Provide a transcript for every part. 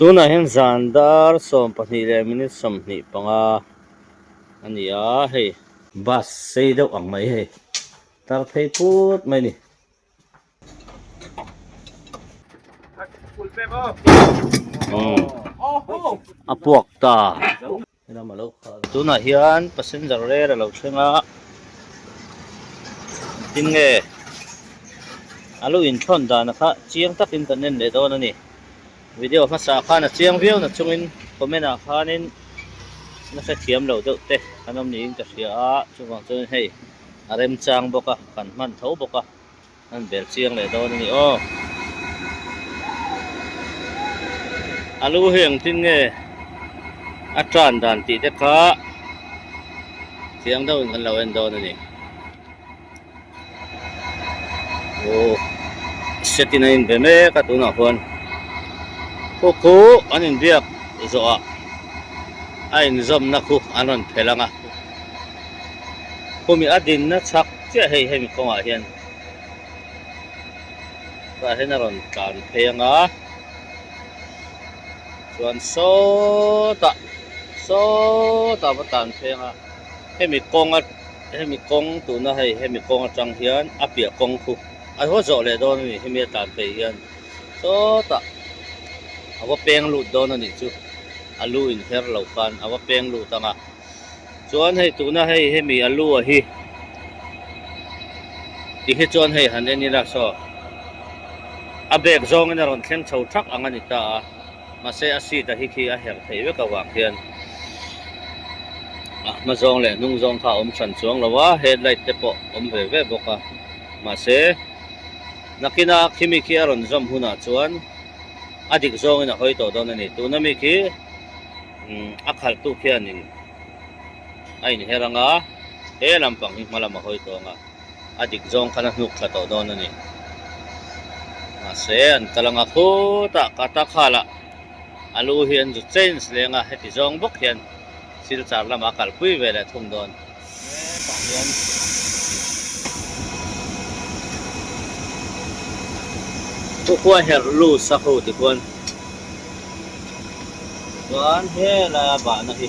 Tunah hian zan dar 12 leh minute 25 a ni a hei bus sei deuh ang mai hei tar phei put mai a ni. A puak ta. Tunah hian passenger rel a lo thleng a, tin nge a lo inthawn dan kha chiang takin kan en leh dawn a ni. Video hmasa khan a chiang viau na chungin comment ah khanin na hrethiam lo deuh te kan awm niin ka hria a, chuvang chuan hei a remchang bawk a, kan hman tho bawk a. An bel chiang leh dawn a ni aw. A lu hi engtin nge a tan dan tih te kha chiang deuhin kan lo en dawn a ni. Aw set in a inbe mek a tunah khuan khu khu an inbiak zawhah a inzawmna khu an rawn phelh ang a khumi a dinna chhak chiah hei hemi kawngah hian tah hian a rawn tlan phei ang a chuan sawtah sawtah va tlan phei ang a hemi kawnga hemi kawng tuna hei hemi kawng atang hian a piah kawng khu a haw zawh leh dawn a ni hemi a tlan phei hian sawtah a va peng lut dawn a nih chu a lu inher lo khan a va peng lut ang a. Chuan hei tuna hei hemi a lu a hi ti hi chuan hei han en ila saw a bag zawngin a rawn thleng chho thak ang a ni ta a mahse a seat a hi khi a herh theih vek avang hian a hma zawng leh hnung zawng kha a awm hran chuang lo a headlight te pawh awm ve ve bawk a mahse nakina khimi khi a rawn zawm hunah chuan a dik zawngin a hawi tawh dawn a ni tuna mi khi. A khalhtu khianin a inher ang a, he lampang hi hma lam a hawi tawh ang a, a dik zawng khan a hnuk thla tawh dawn a ni. Mahse an kal ang a khutah ka ta khalah a lu hi an zu change leng a, heti zawng bawk hian silchar lamah a kalpui ve leh thung dawn. Hetah hian Khua herh lut a ho tikhuan chuan helaia bahna hi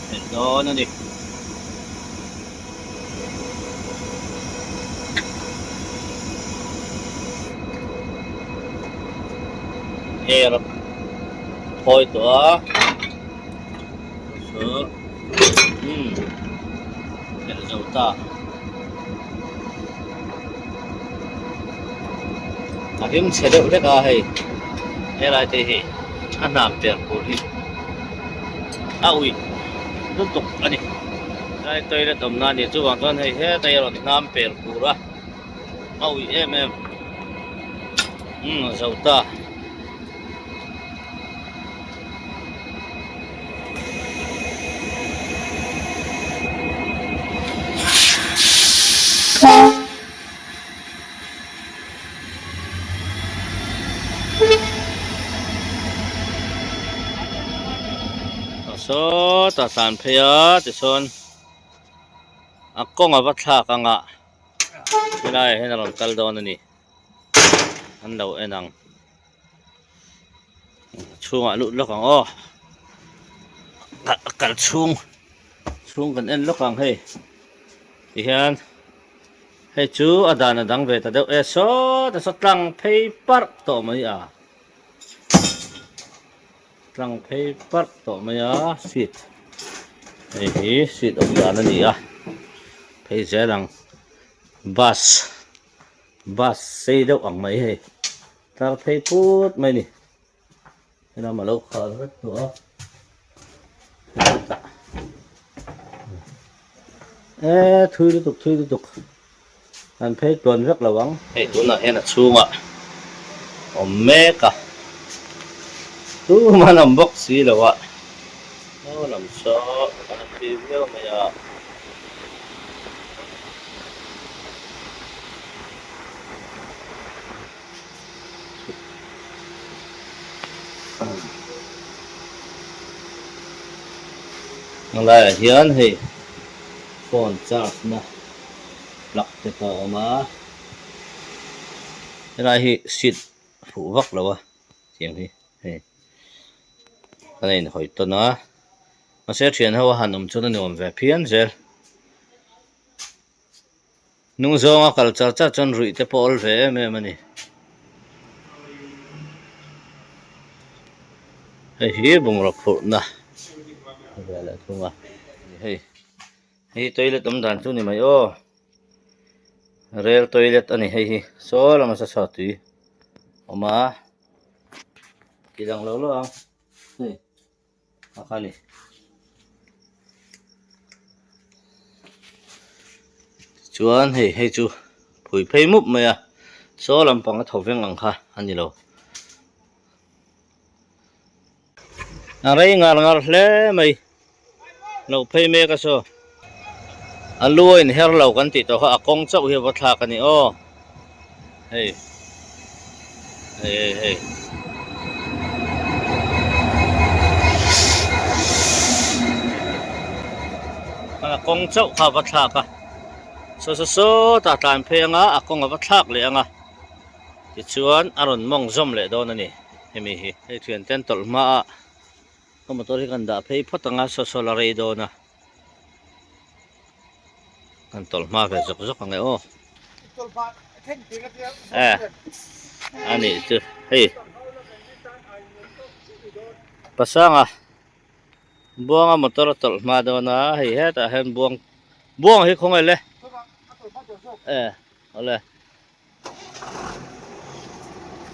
herh dawn a ni. Air a phawi tawh a. Chu umm khelh zo ta a hlim chhe deuh hlek a hei helai te hi a hnam per tur hi a uih lutuk a ni helai toilet awmna a ni chuvang chuan hei heta hi a rawn hnam per tur a a uih em em umm a zo ta. Sawtah tlan phei a tichuan a kawng a va thlak ang a helaiah hian a rawn kal dawn a ni an lo en ang. Chhungah lut lawk ang aw a kal chhung chhung kan en lawk ang hei tihian hei chu a dan a dang ve ta deuh e sawta saw tlang phei parh tawh mai a tlang phei parh tawh mai a seat hei hi seat awm dan a ni a phei zel ang bus bus sei deuh ang mai hei. Tar phei put mai ni. Helam a lo khar vek tawh a. Hetah. E thui lutuk thui lutuk. An phei tluan vek lo ang. Hei tunah hian a chhungah awm mek a. Tumah an awm bawk si lo a. Hnaw lam saw an thi viau mai a. Helaiah hian hei phone charge na plug te pawh a awm a helai hi seat fuh vak lo a tiang hi. Hei kan a inhawi tawn a mahse thian ho a han awm chuan a nuam ve phian zel. Hnung zawnga kal char char chuan ruih te pawh awl ve em em a ni. Hei hi bungraw phurhna ve leh thung a hei hei toilet awm dan chu ni mai aw rel toilet a ni hei hi saw lama sa chhuah tui awm a tih lang lo lo ang hei. A kha ni. Chuan hei hei chu phui phei mup mai a saw lampang a tho veng ang kha a ni lo. A rei ngar ngar hle mai lo phei mek a saw. A lu a inher lo kan tih tawh kha a kawng chauh hi a va thlak a ni aw. Hei hei hei hei a kawng chauh kha a va thlak a saw saw sawtah a tlan phei ang a a kawng a va thlak leh ang a tichuan a rawn mawng zawm leh dawn a ni hemi hi hei thian ten tawlh hmaah ka motor hi kan dah phei phawt ang a saw saw la rei dawn a. Kan tawlh hma ve zawk zawk ang e aw. Eh ani chu hei pasanga buanga motor a tawlh hma dawn a hei hetah hian buang buang hi khawngaih le eh awle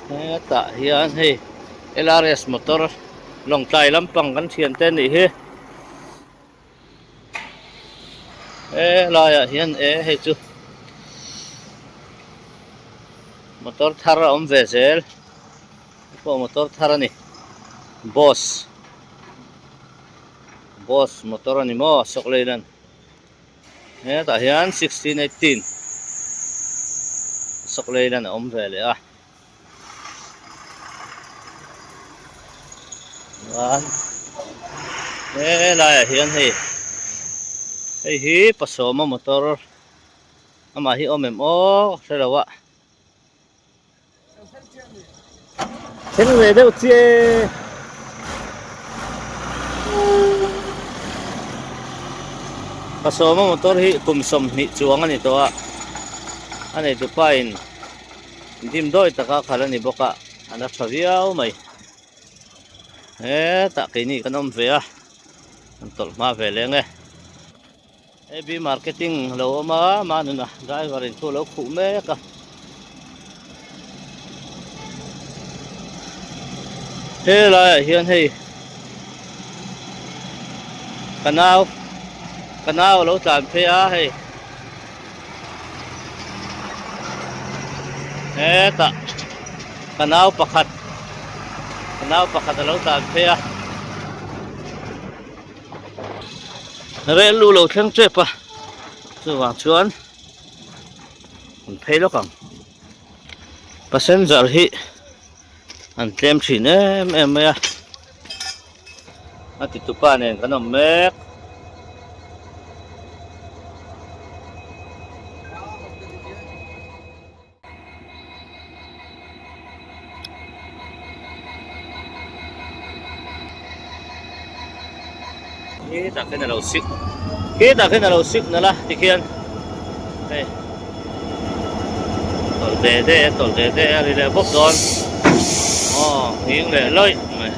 hetah hian hei lrs motor lawngtlai lampang kan thian te anih hi helaiah hian e hei chu motor thar a awm ve zel hei pawh motor thar a ni boss boss motor a ni maw sawk lei lan. Hetah hian 1618 Sawklei lan a awm ve leh a chuan helaiah hian hei hei hi pasawma motor amah hi awm em aw ka hre lo a. Thleng ve deuh chiah e. Pasawma motor hi kum 20 chuang a ni tawh a. A neitu pa in dim dawi taka khalh a ni bawk a, a la tha viau mai. Hetah keini kan awm ve a, kan tawlh hma ve leng e. AB marketing lo awm a manuna driver in thu lo khuh mek a helaiah hian hei ka nau ka nau a lo tlan phei a hei hetah ka nau pakhat ka nau pakhat a lo tlan phei a. Rel lu lo thleng tep a chuvang chuan an phei lawk ang passenger hi an tlem thin em em mai a a ti tupa nen kan awm mek. Hetah khian alo sik hetah khian alo signal a tikhian hei tawlh de de a tawlh de de a ri leh bawk dawn aw nghing leh lawih mai.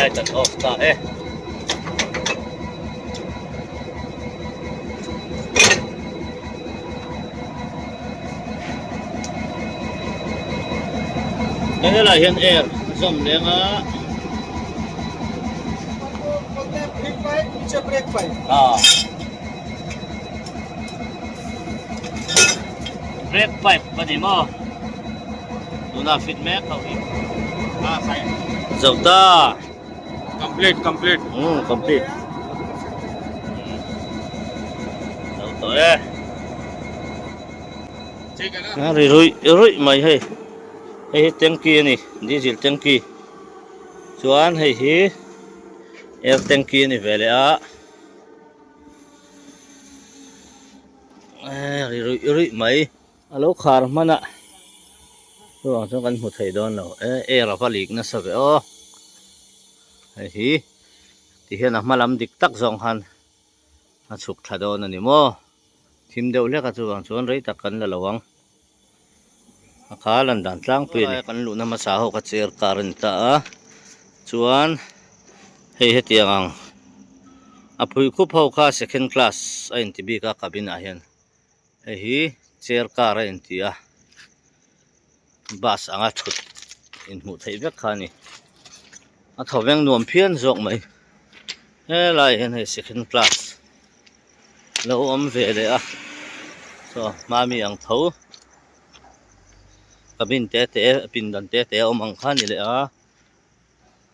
Light an off ta e. Helai hian air a zawm leng a. Brake pipe a ni maw? Tuna fit mek ho hi. Zo ta. Complete, complete. Complete. tawh e. A ri ruih ruih mai hei. Hei hi tanky a ni diesel tanky chuan hei hi air tanky a ni ve leh a. Ri ruih ruih mai. A lo khar hman a chuvang chuan kan hmu thei dawn lo e air a va lik nasa ve aw hei hi ti hian a hma lam dik tak zawng khan a chhuk tha dawn a ni maw thim deuh hlek a chuvang chuan rei tak kan la lo ang a kha lan dan tlangpui a ni kan luhna hmasa ho kha chair car a ni ta a chuan hei hetiang ang a phui khup ho kha second class a inti bik a cabin ah hian. Hei hi chair car a inti a bus anga thut inhmuh theih vek kha a ni a thaw veng nuam phian zawk mai helaiah hian hei second class lo awm ve leh a saw hmami ang tho cabin te te pindan te te a awm ang kha a ni leh a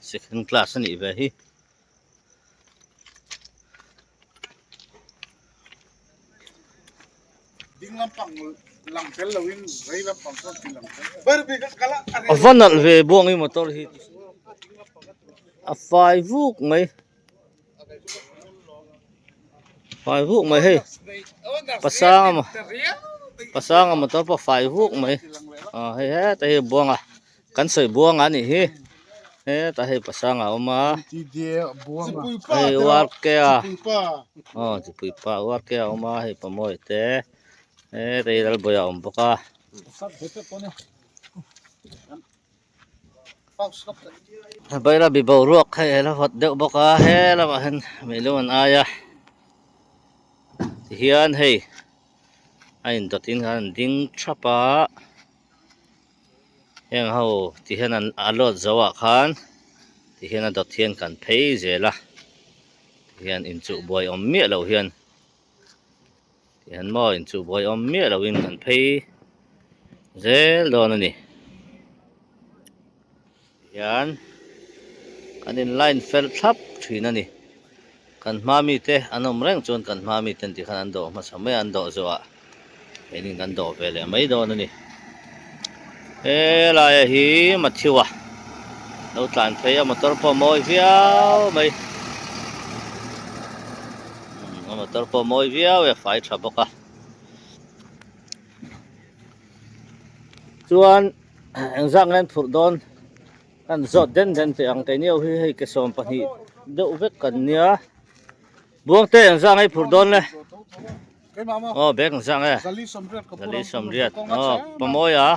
second class a nih ve hi. A va nalh ve buang hi motor hi a fai vuk mai fai vuk mai hei pasanga maw pasanga motor pawh fai vuk mai ah hei heta hi buanga Kan sawi buang a nih hi hetah hei pasang a awm a hei uarke a aw chipui pa uarke a awm a hei pamawi te hetah hi lalbawi a awm bawk a. Bairabi boruak hei a la vawt deuh bawk a he lamah hian meilu an ai a tihian hei a indawtin khan an ding thap a. Heng ho ti hian an a load zo ah khan ti hian a dawt hian kan phei zel a ti hian inchuh buai awm miah loh hian ti hian maw inchuh buai awm miah loh in kan phei zel dawn a ni ti hian kan in line fel thlap thin a ni kan hma mite an awm reng chuan kan hma mite an tih khan an dawh hmasa mai a an dawh zawhah keinin kan dawh ve leh mai dawn a ni helaia hi Matthew a lo tlan phei a motor pawh a mawi viau mai a motor pawh a mawi viau e a fai tha bawk a chuan engzah nge an phurh dawn kan zawt den den teh ang keini ho hi hei ke 12 deuh vek kan nia Buangte engzah nge i phurh dawn le aw bag engzah nge zali sawmriat aw pamawi a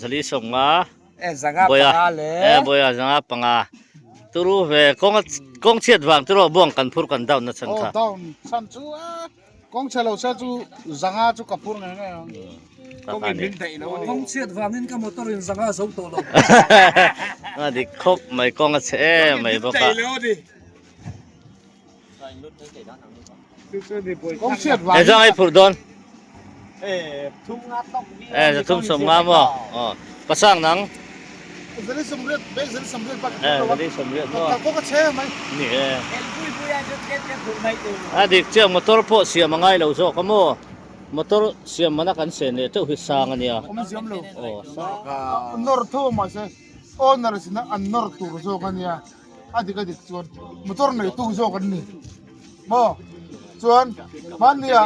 zali sawmnga bawia e bawia zanga panga turu ve kawng kawng chhiat vang turu buang kan phur kan down na chhan kha down chhan chu a kawng chhe lo se chu zanga chu ka phur ngei ngei ang kawng in min daih lo ani kawng chhiat vangin ka motor in zanga zo tawh lo a dik khawp mai kawng a chhe em mai bawk a Engzah nge i phurh dawn? Eh, zathum sawm nga maw? Aw, pasang nang? Eh, zali sawmriat maw? Ni e. A dik chiah motor pawh siam a ngai lo zawk a maw? Motor siam mana kan sen leh teuh hi sang a nia. Aw, sang. Nawr tho mahse owner zina an nawr tur zawk a nia. a dik a dik chuan motor neitu zawk an ni maw chuan hmannia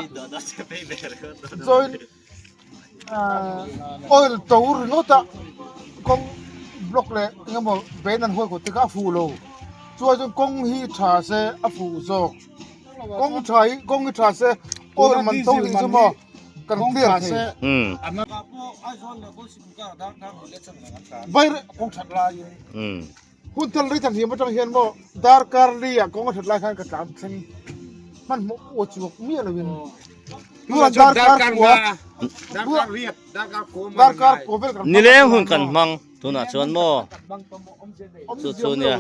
join oil to ringawt a kawng block leh eng emaw ben an huai kawt te kha a fuh lo chuan chuan kawng hi tha se a fuh zawk kawng tha hi kawng hi tha se oil man to ding chu maw kan clear thei vai kawng that laiin. Hun thal rei thar hniam atang hian maw darkar li ah kawng a that lai khan ka tlan thleng hmanhmawh aw chuak miah lo in tunah darkar kua darkar kua vel kan Nileng hun kan hmang tunah chuan maw chu chu nia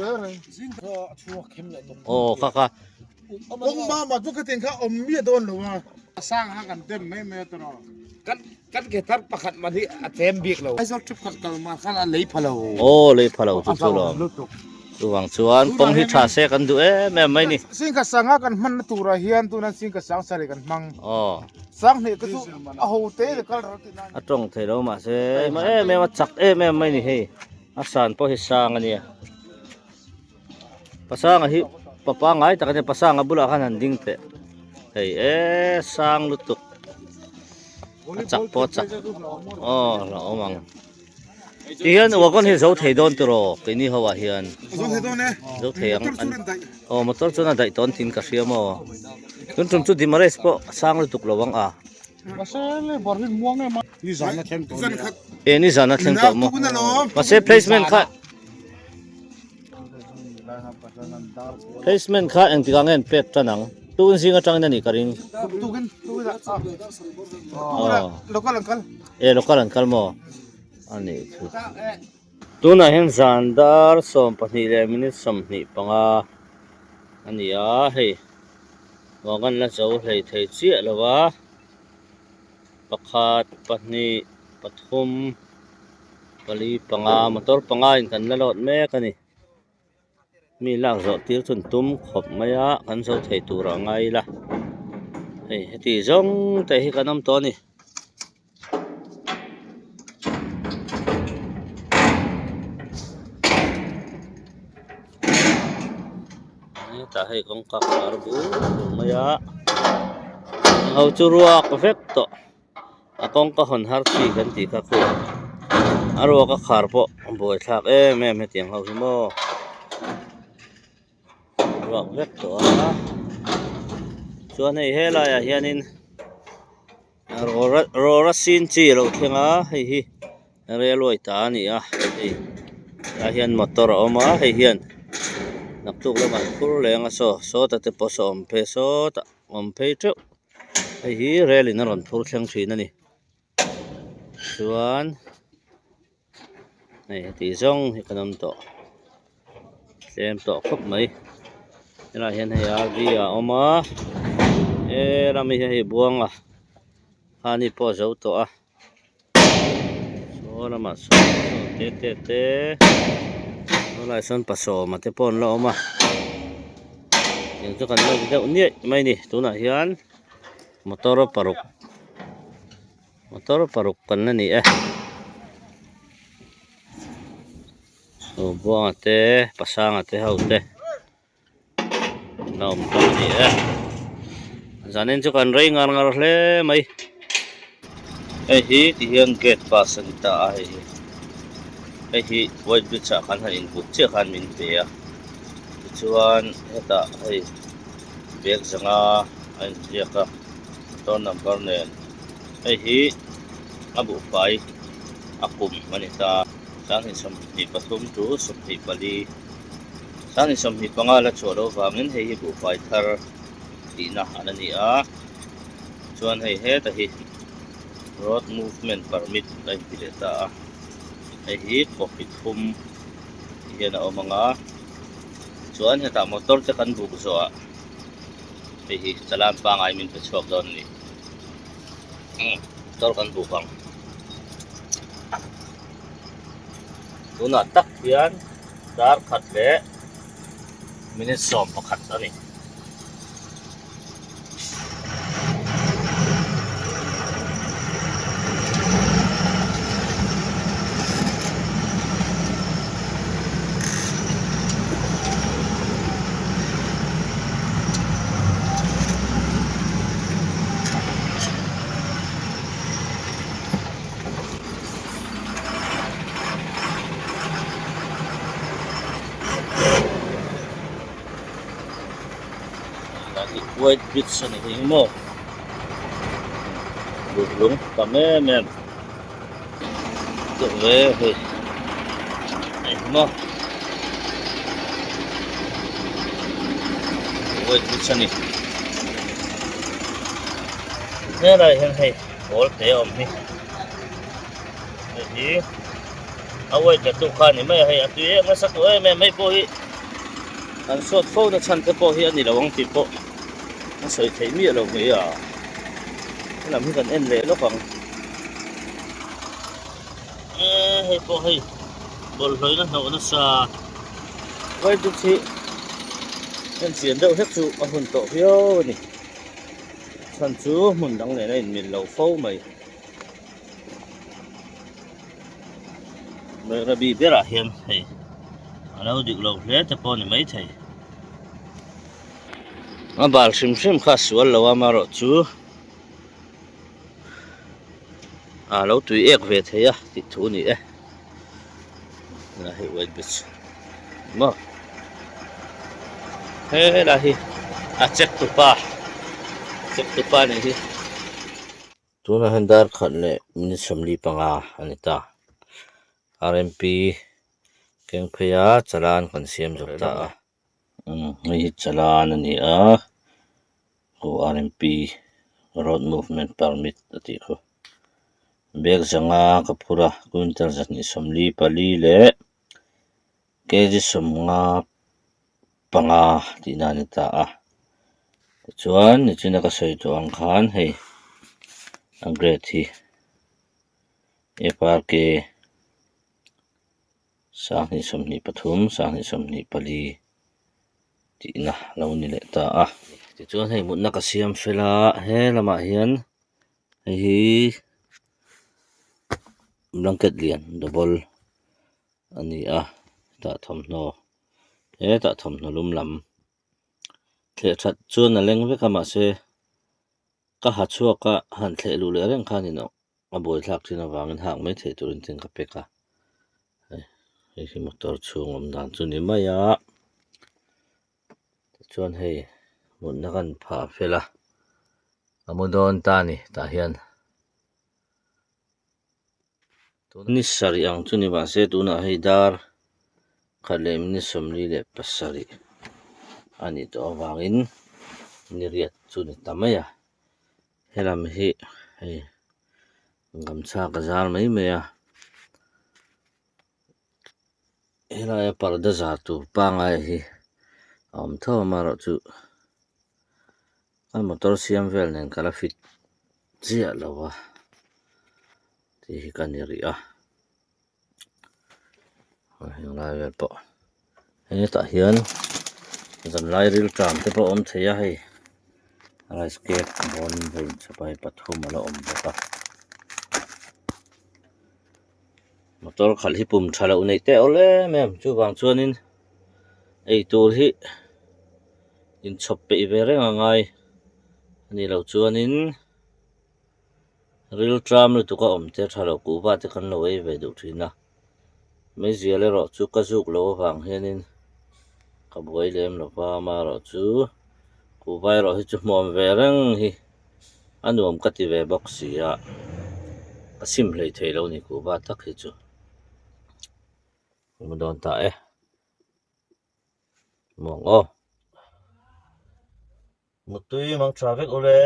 aw kha kha kawng mama chu ka tiang kha awm miah dawn lo a sang ha kan dem mai mai a tawh Kan kan ke thar pakhat man hi a tlem bik lo. Aizawl trip khat kal man khan a lei pha lo. Aw lei pha lo chu chu lawm. Chuvang chuan kawng hi tha se kan duh em em mai ni. Singkhat sanga kan hmanna turah hian tuna singkhat sang sarih kan hmang. Aw. Sanghnih te chu a ho te leh kal ral tih nan. A tawng thei lo mahse em em a chak em em mai ni hei. A san pawh hi sang a nia. Pasanga hi pa pangai tak a nia pasanga bulah khan han ding teh. Hei e sang lutuk. A chak pawh a chak. Aw hlauhawm ang. Ti hian wagon hi zo thei dawn tiraw keini ho ah hian. Zo thei dawn e. Zo thei ang. Aw motor chuan a daih tawn tin ka hria maw. Tun tum chu Dimares pawh sang lutuk lo ang a. E ni zan a thleng tawh maw. Mahse placement kha Placement kha engtik ah nge an pek tan ang? Tun zing atangin a nih ka ring. Aw. E local an kal maw? A nih chu. Tunah hian zan dar 12 leh minute 25 a ni a, hei wagon la zo hlei thei chiah lo a. Pakhat, pahnih, pathum, pali, panga motor panga in kan la lawt mek a ni. Mi lak zawh tir chu an tum khawp mai a, kan zo thei tur a ngai ila. Hei heti zawng te hi kan awm tawh a ni. Hetah hei kawngka khar bur bur mai a ho chu ruak vek tawh a kawngka hawn har chi kan tih kha khu a ruak a khar pawh a buai thlak em em hetiang ho hi maw ruak vek tawh a chuan hei helaiah hianin rawra sin chi a lo thleng a hei hi. Railway ta a ni a hei tlai hian motor a awm a hei hian naktuk lamah an phur leng a saw sawta te pawh saw awm phei sawtah awm phei teuh hei hi rail in a rawn phur thleng thin a ni chuan hei heti zawng hi kan awm tawh tlem tawh khawp mai helaiah hian hei rv a awm a helami hi hei buanga khani pawh a zo tawh a. Saw lamah sawn saw te te te saw laiah sawn pasawma te pawh an la awm a eng chu kan la ti deuh niaih mai a ni tunah hian motor paruk motor paruk kan la ni e aw buanga te pasanga te ho te. Nawm tak a ni e zanin chu kan rei ngar ngar hle mai hei hi ti hian gate pass a ni ta a hei hi hei hi white bridge ah khan han inbuk chiah khan min pe a tichuan hetah hei bag zanga a inziak a motor number nen hei hi a buhfai a kum a ni ta sanghnih 23 to 24. Sangni 25 la chhuah loh vangin hei hi buhfai thar tihna an a ni a, chuan hei heta hi road movement permit a inti leh ta a, hei hi coffee thum ti hian a awm ang a, chuan hetah motor te kan buk zawhah hei hi chalan pangai min pe chhuak dawn a ni, motor kan buk ang. Tunah tak hian dar khat leh minute 11 a ni. White bridge a ni thei maw lung tam em em deuh ve hei hei maw white bridge a ni helai hian hei pawl te a awm hi. Hei hi a weight la tu kha a ni mai a hei a tui em nasa tawh em em hei pawh hi kan sawt fo na chhan te pawh hi a ni lo ang tih pawh a sawi theih miah lo mai a helam hi kan en leh lawk ang e hei pawh hei bawlhhlawh in a hnawh nasa. Weight bridge hi en chian deuh hlek chu a hun tawh viau a ni. Chhan chu hmun dang nen a inmil lo fo mai. Bairabi berah hian hei a lo dik lo hle te pawh a ni maithei. A bal hrim hrim kha a sual lo a amaherawh chu a lo tui ek ve thei a tih thu a ni e. Helai hi white beach maw helai hi a check tu pa check tu pa nih hi. Tunah hian dar khat leh minute 45 a ni ta. R_M_P keng phei a chalan kan siam zawk ta a. Umm hei hi chalan a ni a aw R_M_P road movement permit a tih khu. Bag zanga ka phur a quintal 244 leh kg 55 tihna a ni ta a. Tichuan nichina ka sawi tawh ang khan hei a grade hi F_R_K 2023 2024 tihna lo ni leh ta a. Tichuan hei mutna ka siam fel a he lamah hian hei hi blanket lian double a ni a tah thawmhnaw hetah thawmhnaw lum lam thleh that chuan a leng vek a mahse ka ha chhuak a han thleh luh leh reng khan in a buaithlak thin avangin hak mai theih turin tin ka pack a hei hei hi motor chhung awm dan chu ni mai a tichuan hei mutna kan phah fel a a mu dawn ta a ni tah hian ni sarih ang chu ni mahse tunah hei dar khat leh minute 47 a nih tawh avangin ni riat chu ni ta mai a. Helam hi hei gamchha ka zar mai mai a helaia parda zar tur pangai hi a awm tho a amaherawhchu kan motor siam vel nen ka la fit chiah lo a tih hi ka ni rih a heng lai vel pawh hetah hian zanlai rilṭam te pawh a awm thei a hei rice cake bawn hei chapai pathum a la awm bawk a motor khalh hi pum tha loh neih teh awlh em em chuvang chuanin eitur hi inchhawp peih ve reng a ngai a nih loh chuanin. Rilṭam lutuk a awm te tha lo kuhva te kan lo ei ve duh thin a, meizial erawh chu ka zuk loh avang hianin ka buai lem lo va, amaherawh chu kuhva erawh hi chu hmuam ve reng hi a nuam ka ti ve bawk si a, ka sim hlei thei lo ni kuhva tak hi chu ka mu dawn ta e, muang aw. Mutui mang tha vek ule.